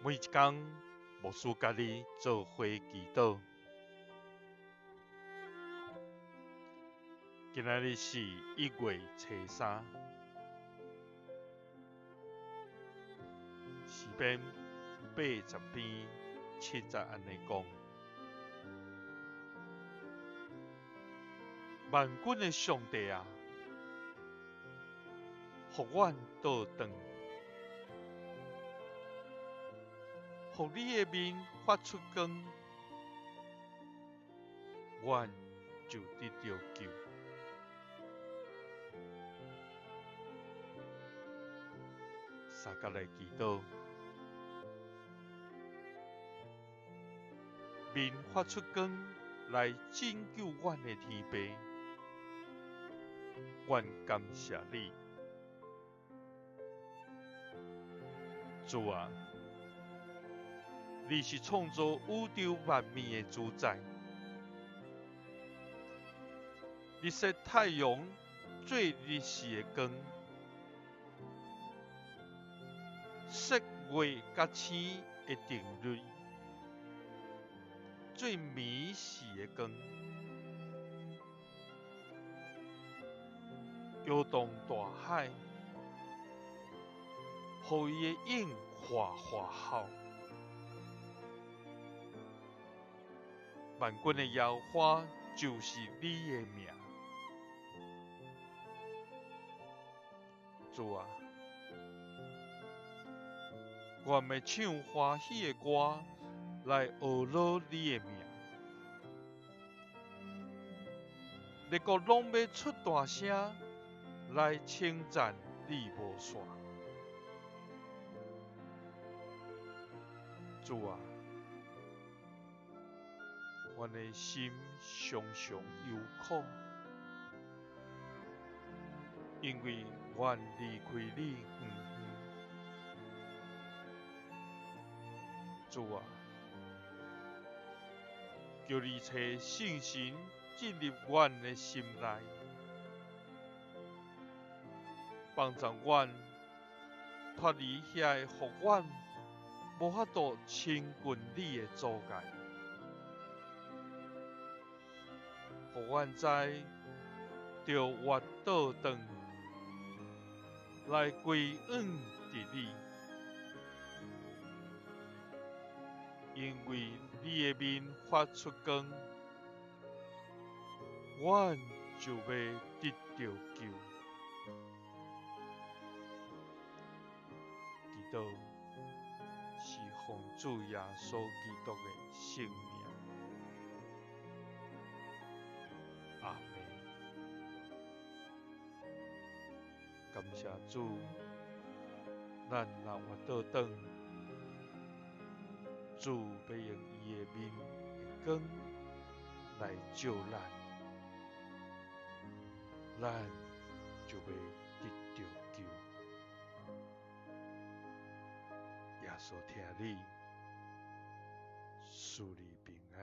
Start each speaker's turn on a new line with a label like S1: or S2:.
S1: 每一工，牧師佮你做伙祈禱。今仔日是1月初3，詩篇80篇7節按呢講：萬軍的上帝啊，予阮倒轉，予你的面發出光，阮就得著救。相共來祈禱，面發出光來拯救阮的天父，阮感謝你，主啊！你是創造宇宙萬物的主宰，你設太陽做日時的光，設月佮星的定律做暝時的光，搖動大海，予伊的湧嘩嘩吼。萬軍的耶和華就是你的名，主啊，我欲唱歡喜的歌來呵咾你的名，列國攏欲出大聲來稱讚你無煞，主啊！阮的心常常憂苦，因為阮離開你遠遠。主啊，求你差聖神進入阮的心內，幫助阮脫離遐个予阮無法度親近你的阻礙。予阮知，著越倒轉來歸向佇你，因為你的面發出光，阮就欲得著救。祈禱是奉主耶穌基督的聖名。阿們，感謝主，咱若越倒轉，主欲用伊的面的光來照咱，咱就欲得著救。耶穌疼你，賜你平安。